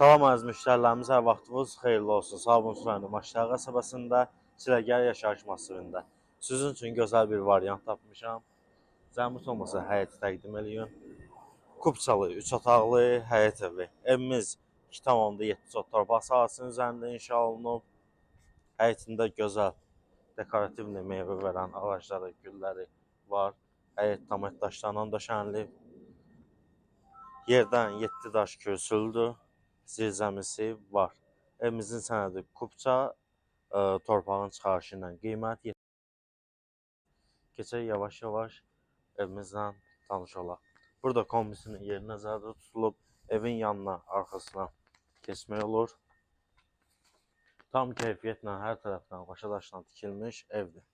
Salam əziz müştərilərimiz, hər vaxtınız xeyirli olsun. Sabunçu rayonu Maştağı qəsəbəsində, Çiləgər yaşayış masivində. Sizin üçün gözəl bir variant tapmışam. Zəhmət olmasa həyəti təqdim eləyin. Kupçalı, 3 otaqlı həyət evi. Evimiz 2,7 sot torpaq sahəsinin üzərində inşa olunub. Həyətində gözəl dekorativ meyvə verən ağacları, gülləri var. Həyət tam et daşlarla döşənilib. Yerdən 7 daş kürsülüdür. Zirzəmisi var. Evimizin sənədi kupça, torpağın çıxarışı ilə qiymət. Keçək yavaş-yavaş evimizlə tanış olaq. Burada kombisinin yeri nəzərdə tutulub. Evin yanına, arxasına keçmək olur. Tam keyfiyyətlə hər tərəfdən qoşa daşla tikilmiş evdir.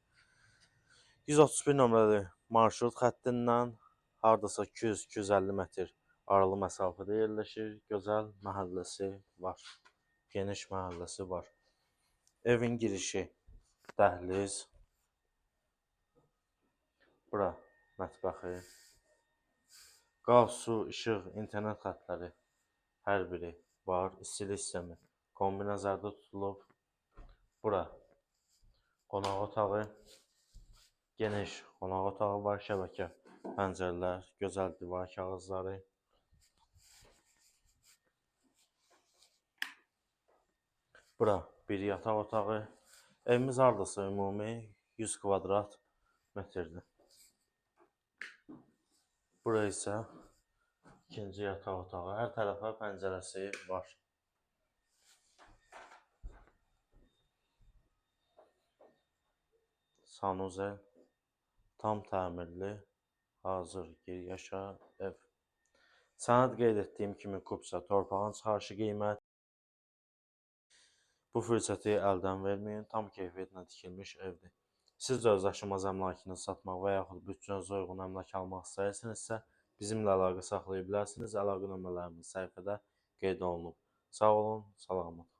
131 nömrəli marşrut xəttindən hardasa 200-250 metr aralı məsafədə yerləşir. Gözəl məhəlləsi var. Geniş məhəlləsi var. Evin girişi dəhliz. Bura mətbəxi. Qaz, su, işıq, internet xətləri hər biri var. İstilik sistemi kombi nəzərdə tutulub. Bura qonaq otağı. Geniş qonaq otağı var. Şəbəkə pəncərələr, gözəl divar kağızları. Bura bir yataq otağı. Evimiz hardasa ümumi 100 kvadrat metrdir. Bura isə ikinci yataq otağı. Hər tərəfə pəncərəsi var. Sanuzel tam təmirli, hazır gir yaşa ev. Sənəd qeyd etdiyim kimi kupça, torpağın çıxarışı qiymət. Bu fürsəti əldən verməyin. Tam keyfiyyətlə tikilmiş evdir. Siz də öz daşınmaz əmlakınızı satmaq və yaxud büdcənizə uyğun əmlak almaq istəyirsinizsə, bizimlə əlaqə saxlaya bilərsiniz. Əlaqə nömrələrimiz səhifədə qeyd olunub. Sağ olun, salamat qalın.